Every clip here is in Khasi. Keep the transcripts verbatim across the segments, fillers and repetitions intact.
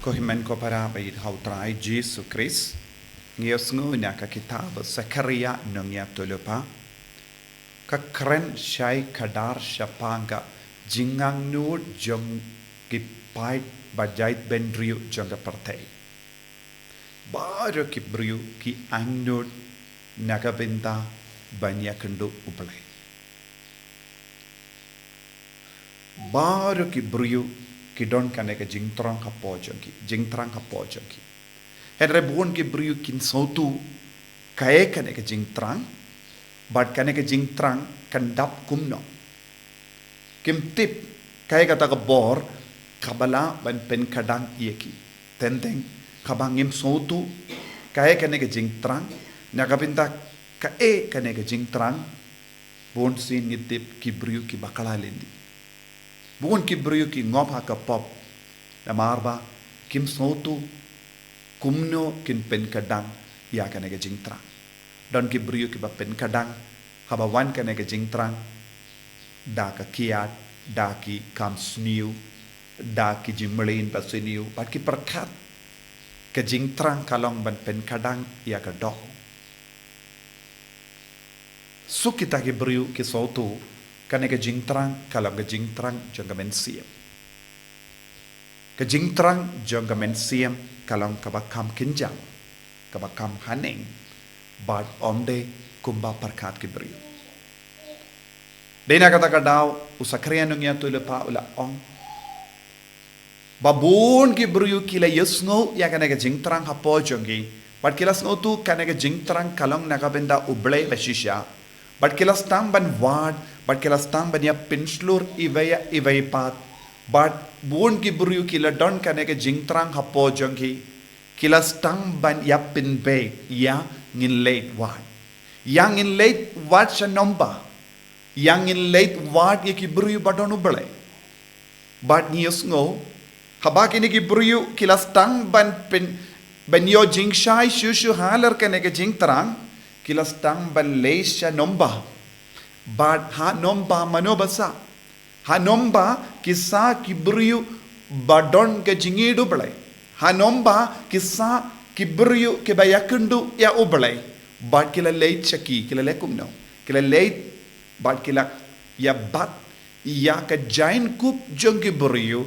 Ko hynmen ko para ba ïeit ha u Trai Jisu Khrist, ngi ïohsngew na ka kitab Sakaria nongïathuhlypa, ka kren shai khadar shaphang ka jingangnud jong ki paid ba jaitbynriew jong ka pyrthei. Baroh ki briew ki angnud na ka bynta ban ïakynduh U Blei. Baroh ki briew ki don kane ka jingthrang hapoh jong ki, jingthrang hapoh jong ki. Hynrei bun ki briew kin sngewthuh kaei kane ka jingthrang, bad kane ka jingthrang kan dap kumno. Kim tip kaei kata ka bor kaba lah ban pynkhadang ïa ki. Teng teng kaba ngim sngewthuh kaei kane ka jingthrang, na ka bynta kaei kane ka jingthrang, bun sien ngi tip ki briew ki bakla lynti. Bun ki briew ki ngop ha ka pop, namar ba kim sngewthuh kumno kin pynkhadang ïa kane ka jingthrang. Don ki briew kiba pynkhadang haba wan kane ka jingthrang da ka kiad, da ki kam sniew, da ki jingmlien basniew, bad ki pyrkhat ka jingthrang ka long ban pynkhadang ïa ka doh. Suk kita ki briew ki sngewthuh kane ka jingthrang ka long ka jingthrang jong ka mynsiem. Ka jingthrang jong ka mynsiem ka long kaba kham kynjang, kaba kham haneng, bad ym dei kumba pyrkhat ki briew. Dei na kata ka daw u Sakaria nongïathuhlypa u la ong ba bun ki briew ki la ïohsngew ïa kane ka jingthrang hapoh jong ki, bad ki la sngewthuh kane ka jingthrang ka long na ka bynta U Blei ba shisha, bad ki la sdang ban wad, bad ki la sdang ban ïa pynshlur iwei ïa iwei pat, bad bun ki briew ki la don kane ka jingthrang hapoh jong ki, ki la sdang ban ïa pynbeit, ïa ngin leit wad. Ïa ngin leit wad sha nomba. Ïa ngin leit wad ïa ki briew ba don U Blei. Bad ngi ïohsngew, haba kine ki briew ki la sdang ban pyn, ban ïoh jingshai shuh shuh halor kane ka jingthrang, ki la sdang ban leit sha nomba. Bad ha nomba mano ba sah? Ha nomba ki sah ki briew ba don ka jingïeit U Blei. Ha nomba ki sah ki briew kiba ïakynduh ïa U Blei. Bad ki la leit sha ki, ki la leit kumno? Ki la leit bad ki la ïa bat ïa ka jaiñkup jong ki briew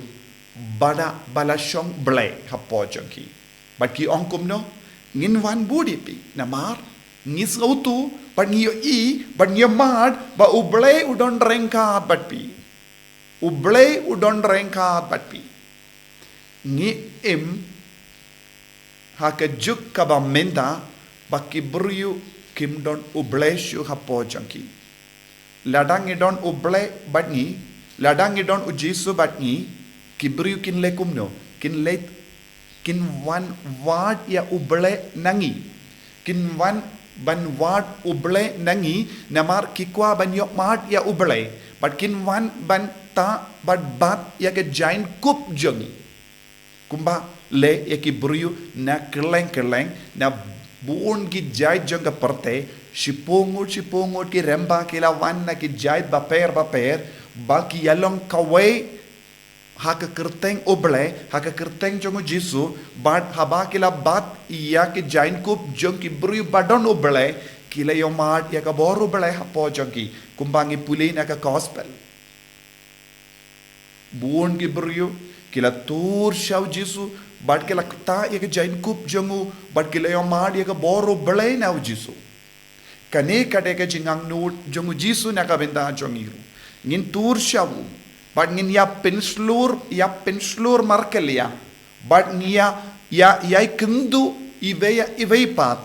ba da, ba la shong blei hapoh jong ki. Bad ki ong kumno? Ngin wan bud ïa phi, namar ngi sngewthuh bad ngi ïohi bad ngi ïa mad ba U Blei u don ryngkat bad phi. U Blei u don ryngkat bad phi. Ngi im ha ka juk kaba mynta ba ki briew kim don U Blei shuh hapoh jong ki. Lada ngi don U Blei bad ngi, lada ngi don U Jisu bad ngi, ki briew kin leh kumno? Kin leh, kin wan wad ïa U Blei na ngi. Kin wan ban wad U Blei na ngi, namar ki kwah ban ïohmad ïa U Blei. Bad kin wan ban tah bad bat ïa ka jaiñkup jong ngi. Kumba leh ïa ki briew na kylleng kylleng, na bun ki jait jong ka pyrthei, shiphew ngut shiphew ngut ki rymba ki la wan na ki jait bapher bapher, ba ki ïalong kawei ha ka kyrteng U Blei, ha ka kyrteng jong U Jisu, bad haba ki la bat ïa ki jaiñkup jong ki briew ba don U Blei, ki la ïohmad ïa ka bor U Blei hapoh jong ki, kumba ngi pule na ka gospel. Bun ki briew ki la tur sha U Jisu, bad ki la ktah ïa ka jaiñkup jong u, bad ki la ïohmad ïa ka bor U Blei na U Jisu. Kane ka dei ka jingangnud jong U Jisu na ka bynta jong ngi ruh. Ngin tur sha u, bad ngin ïa pynshlur, ïa pynshlur markylliang, bad ngin ïa, ïa, ïa kynduh iwei ïa iwei pat,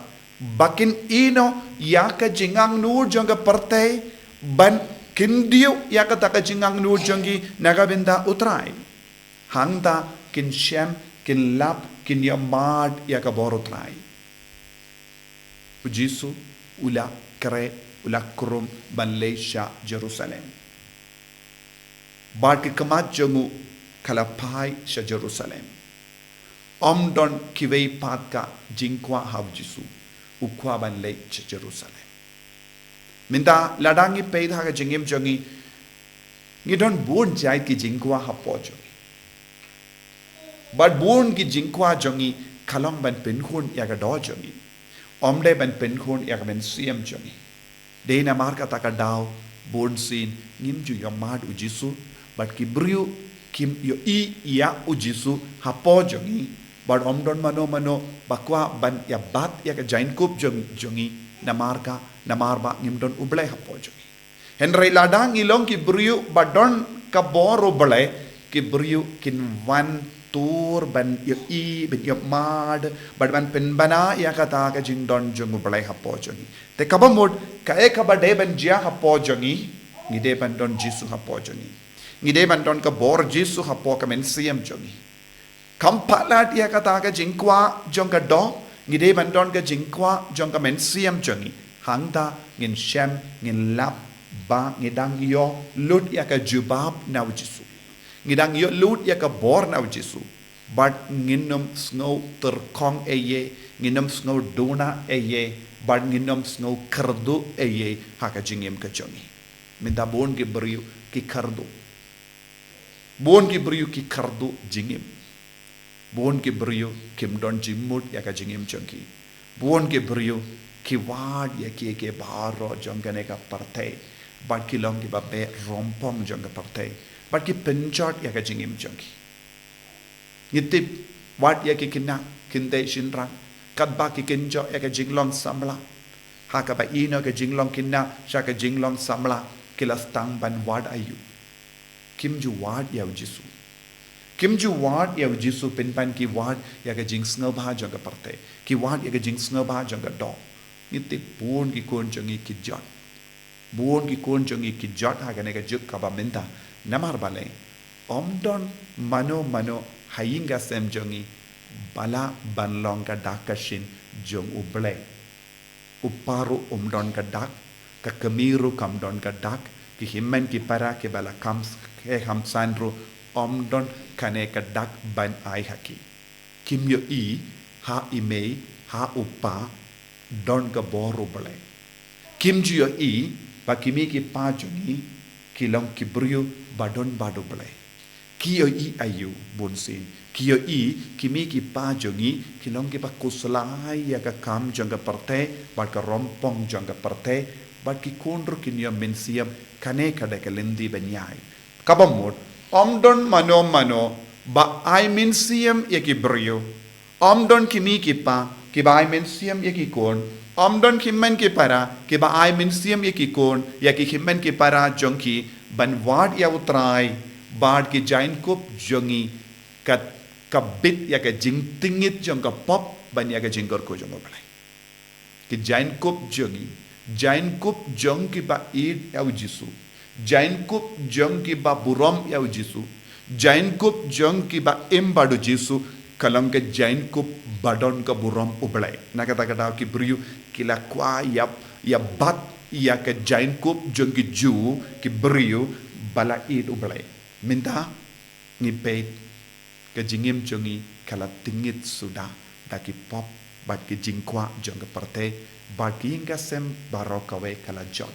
ba kin ïehnoh ïa ka jingangnud jong ka pyrthei, ban kyndit ïa kata ka jingangnud jong ki na ka bynta U Trai. Hangta kin shem, kin lap, kin ïohmad ïa ka bor U Trai. U Jisu u la khreh, u la khrum ban leit sha Jerusalem. Bad ka khmat jong u ka la phai sha Jerusalem. Ym don kiwei pat ka jingkwah ha U Jisu, u kwah ban leit sha Jerusalem. Mynta lada ngi peit ha ka jingim jong ngi, ngi don bun jait ki jingkwah hapoh jong ngi. Bad bun ki jingkwah jong ngi ka long ban pynkhun ïa ka doh jong ngi. Ym dei ban pynkhun ïa ka mynsiem jong ngi. Dei namar kata ka daw bunsien ngim ju ïohmad u Jisu, bad ki briew kim ïohi ïa u Jisu hapoh jong ngi. Bad ym don mano mano ba kwah ban ïa bat ïa ka jaiñkup jong, jong ngi, namar ka, namar ba ngim don U Blei hapoh jong ngi. Hynrei lada ngi long ki briew ba don ka bor U Blei, ki briew kin wan tur ban ïohi, ban ïohmad, bad ban pynbna ïa kata ka jingdon jong U Blei hapoh jong ngi. Te kaba mut, kaei kaba dei ban jia hapoh jong ngi, ngi dei ban don Jisu hapoh jong ngi. Ngi dei ban don ka bor Jisu hapoh ka mynsiem jong ngi. Kam palat ïa kata ka jingkwah jong ka doh, ngi dei ban don ka jingkwah jong ka mynsiem jong ngi. Hangta ngin shem, ngin lap ba ngi dang ïoh lut ïa ka jubab na u Jisu. Ngi dang ïoh lut ïa ka bor na u Jisu. Bad ngin ym sngew tyrkhong ei ei, ngin ym sngew duna ei ei, bad ngin ym sngew kyrduh ei ei ha ka jingim ka jong ngi. Mynta bun ki briew ki kyrduh. Bun ki briew ki kyrduh jingim. Bun ki briew kim don jingmut ïa ka jingim jong ki. Bun ki briew ki wad ïa kiei kiei baroh jong kane ka pyrthei. Bad ki long kiba beh rympong jong ka pyrthei. Bad ki pynjot ïa ka jingim jong ki. Ngi tip, wat ïa ki khynnah khyndai shynrang, katba ki kynjoh ïa ka jinglong samla, ha kaba ïehnoh ka jinglong khynnah sha ka jinglong samla, ki la sdang ban wad aïu? Kim ju wad ïa u Jisu. Kim ju wad ïa u Jisu pynban ki wad ïa ka jingsngewbha jong ka pyrthei. Ki wad ïa ka jingsngewbha jong ka doh. Ngi tip bun ki khun jong ngi ki jot. Bun ki khun jong ngi ki jot ha kane ka juk kaba mynta. Namar balei? Ym don mano mano ha ïing ka sem jong ngi ba lah ban long ka dak ka shin jong U Blei. U pa ruh um don ka dak, ka kmie ruh kam don ka dak, ki hynmen ki para kiba la kham s-, khie kham san ruh ym don kane ka dak ban ai ha ki. Kim ïohi ha i mei, ha u pa, don ka bor U Blei. Kim ju ïohi ba ki mei ki pa jong ngi ki long ki briew ba don bad U Blei. Ki ïohi aïu bunsien? Ki ïohi ki mei ki pa jong ngi ki long kiba khuslai ïa ka kam jong ka pyrthei bad ka rympong jong ka pyrthei, bad ki khun ruh kin ïoh mynsiem, kane ka dei ka lynti ban ïai. Kaba mut, ym don mano mano ba ai mynsiem ïa ki briew. Ym don ki mei ki pa kiba ai mynsiem ïa ki khun. Ym don ki hynmen ki para kiba ai mynsiem ïa ki khun, ïa ki hynmen ki para jong ki ban wad ïa U Trai, bad ki jaiñkup jong ngi ka, ka bit ïa ka jingtngit jong ka pop ban ïa ka jingkyrkhu jong U Blei. Ki jaiñkup jong ngi, jaiñkup jong kiba ïeit ïa u Jisu, jaiñkup jong kiba burom ïa u Jisu, jaiñkup jong kiba im bad u Jisu, ka long ka jaiñkup ba don ka burom U Blei. Na kata ka daw ki briew ki la kwah ïa, ïa bat ïa ka jaiñkup jong ki Jiw, ki briew ba la ïeit U Blei. Mynta ngi peit, ka jingim jong ngi ka la tngit suda da ki pop bad ki jingkwah jong ka pyrthei, bad ka ïing ka sem baroh kawei ka la jot.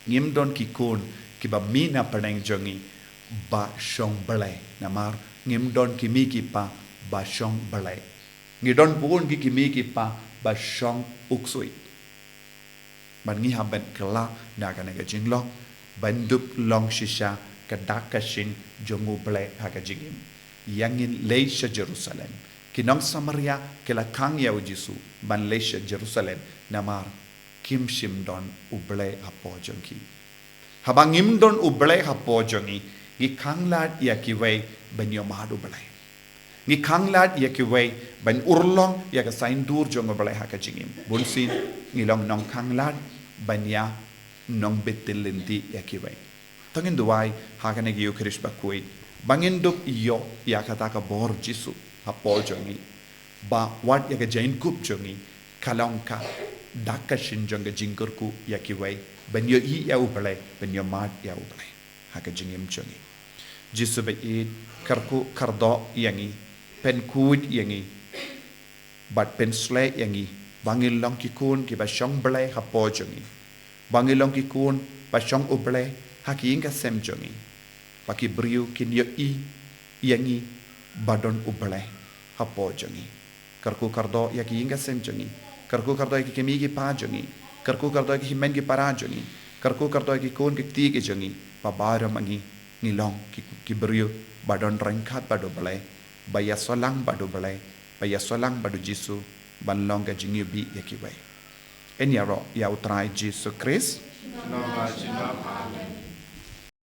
Ngim don ki khun kiba mih na pdeng jong ngi ba shong Blei, namar ngim don ki mei ki pa ba shong Blei. Ngi don bun ki, ki mei ki pa ba shong u ksuid. Bad ngi hap ban kylla na kane ka jinglong ban dup long shisha ka dak ka shin jong U Blei ha ka jingim. Ïa ngin leit sha Jerusalem. Ki nong Samaria ki la khang ïa u Jisu ban leit sha Jerusalem, namar kim shym don U Blei hapoh jong ki. Haba ngim don U Blei hapoh jong ngi, ngi khanglad ïa kiwei ban ïohmad U Blei. Ngi khanglad ïa kiwei ban urlong ïa ka saiñdur jong U Blei ha ka jingim. Bunsien ngi long nongkhanglad ban ïa nongbit lynti ïa kiwei. To ngin duwai ha kane ka Ïukharist bakhuid ba ngin dup ïoh ïa kata ka bor Jisu hapoh jong ngi, ba wat ïa ka jaiñkup jong ngi ka long ka dak ka shin jong ka jingkyrkhu ïa kiwei ban ïohi ïa U Blei, ban ïohmad ïa U Blei ha ka jingim jong ngi. Jisu ba ïeit, kyrkhu kyrdoh ïa ngi, pynkhuid ïa ngi bad pynshlei ïa ngi ba ngin long ki khun kiba shong Blei hapoh jong ngi, ba ngin long ki khun ba shong U Blei ha ki ïing ka sem jong ngi, ba ki briew kin ïohi ïa ngi ba don U Blei hapoh jong ngi. Kyrkhu kyrdoh ïa ki ïing ki sem jong ngi. Kyrkhu kyrdoh ïa ki kmie ki kpa jong ngi. Kyrkhu kyrdoh ïa ki hynmen ki para jong ngi. Kyrkhu kyrdoh ïa ki khun ki kti ki jong ngi. Ba baroh ma ngi ngi long ki, ki briew ba don ryngkat bad U Blei, ba ïasolang bad U Blei, ba ïasolang bad U Jisu, ban long ka jingïohi ïa kiwei. Yn ïaroh ïa U Trai Jisu Khrist.